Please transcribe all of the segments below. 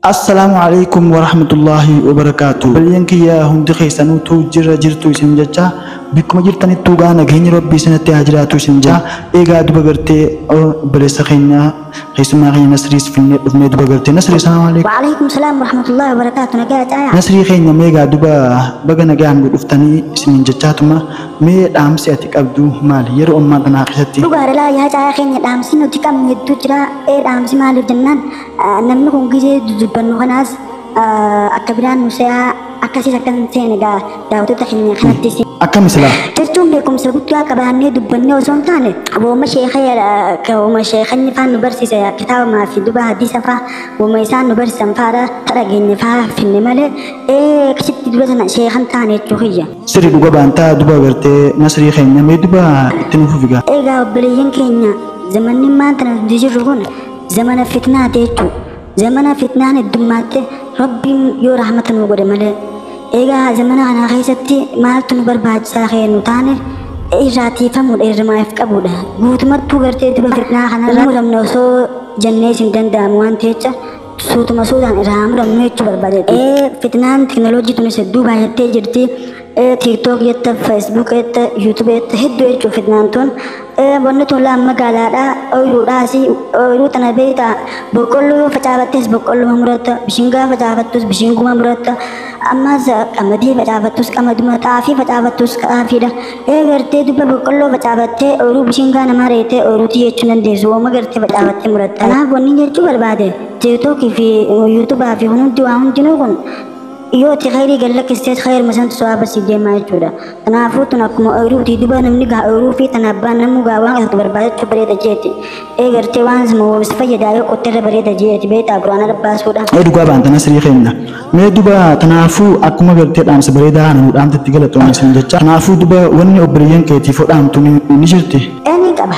Assalaamu alaikum warahmatullaahi wabarakaatu. Obboleeyyan kiyya hundi keessanuutu jira jirtu isin jecha, bikkuma jirtanittuu gaa nageenyi Rabbii isinitti haa jiraatu isin jecha. Egaa duba gartee obboleessa keenya, keessummaa keenya Nasriis finnee dhufnee. Duba gartee Nasrii, salaamu alaikum. وعليكم السلام ورحمة الله وبركاته. نجاة آية. Nasrii keenya, meegaa duba baga nagaan nu dhuftanii isinin jechaatuma, mee dhaamsi ati qabdu maali yeroo ammaa tanaa keessatti? Dhugaadha laa yaa caayaa keenya, dhaamsi nuti qabnu hedduu jira. Ee, dhaamsi maaliif jennaan, namni kun gizee dudubbannu kanaas akka biraan nu se'aa akkasiis akka hin seene gaa daawwattoota keenya kanatti Akkami silaa? Jechuun beekumsa guddaa qabaannee dubbannee osoo hin taane, wooma sheekha, wooma sheekanni faan nu barsiise, kitaabumaa fi duba hadiisa faa, wooma isaan nu barsiisan faadha dhageenye faa finne malee, ee, akkasitti duba sana sheekan taane jechuu kiyya. Sirri, dhuga baantaa. Duba gartee Nasrii keenya, mee duba itti nuuf figaa. Egaa obboleeyyan keenya, zamanni maanta nuti jirru kun zamana fitnaati jechuudha. Zamana fitnaan heddummaatti, Rabbiin yoo rahmata nu godhe malee. Egaa zamana kana keessatti maaltu nu barbaachisaa nu taane irraa tiifamuudha, irrimaaf qabuudha. Guutumattuu gartee duba fitnaa kanarraa muramne osoo jennee hin danda'amu waan ta'echa, suutuma suutaan irraa muramnu jechuu barbaade. Ee, fitnaan teknooloojii tunis hedduu baay'attee jirti. TikTok jetta, Facebook jetta, YouTube jetta, hedduu jechuu fitnaan tun. Wanni tun laan magaalaadha, ooyiruudhaas ooyiruu tana beektaa, boqqolloo yoo facaafattes boqqolloo muratta, bishingaa facaafattus bishinguma muratta, ammas qamadii facaafattus qamaduma, xaafii facaafattus xaafiidha. Ee, gartee dubba boqqolloo facaafattee ooyiruu bishingaa namaa reetee ooyiruutii jechuu dandeessu, wooma gartee facaafattee muratta. Kanaaf wanni jechuu barbaade, TikTokii fi YouTubaa fi hundi waa hundinuu kun yoo ati khayrii gallakkisteet khayr masantu sawaaba si deemaa jechuudha. Kanaafuu tun akkuma ooyiruuti, duba namni gaa ooyiruu fi tana abbaan namuu gaa waan qotatu barbaadachuu bareeda jeeti. Ee, gartee waan si fayyadaa yoo qotteerra bareeda jeeti, beektaa quraana rabbaasuudha. Ee, dhugaa baanta Nasrii keenya. Mee duba tanaafuu akkuma gartee dhaamsa bareedaa kana nu dhaamtetti galatoomne isin jecha. Kanaafuu duba wanni obboleeyyan keetiif dhaamtu ni jirti? Ee, ni qaba.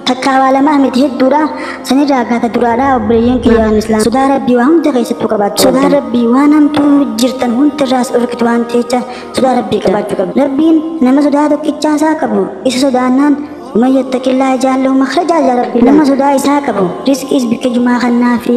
Takkaa waa lamaa miti, hedduudha. Sanirraa akkaataa duraadha, obboleeyyan kiyya islaam. Sodaa Rabbii waa hunda keessattuu qabaachuu. Sodaa Rabbii waan hamtuu jirtan hundarraas dhorkitu waan ta'echa, sodaa Rabbii qabaachuu qabdu. Rabbiin nama sodaa tokkichaa isaa qabu isa sodaannaan, man yattaqillaa yaj'al lahu makhrajaa jaa Rabbi. Nama sodaa isaa qabu rizqiis bikka jumaa kannaa fi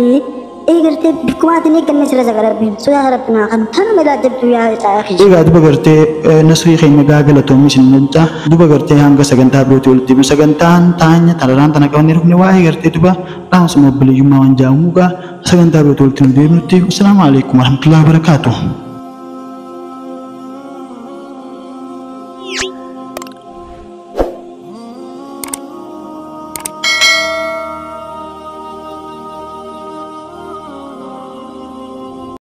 ee gartee bikkumaatiin eegganne sirra saga Rabbiin sodaa Rabbi naa kan tanuma ilaa yaa caayaa kiyya. Egaa duba gartee Nasrii keenya gaa galatoomni isin jecha, duba gartee hanga sagantaa birootii walitti deebinu, sagantaan taanya tararaan tana qabannee dhufne waa'ee gartee duba dhaamsuma obboleeyyummaa waan jedhamu gaa sagantaa birootii walitti nu deebinutti, assalaamu alaikum warahmatullahi wabarakaatuh.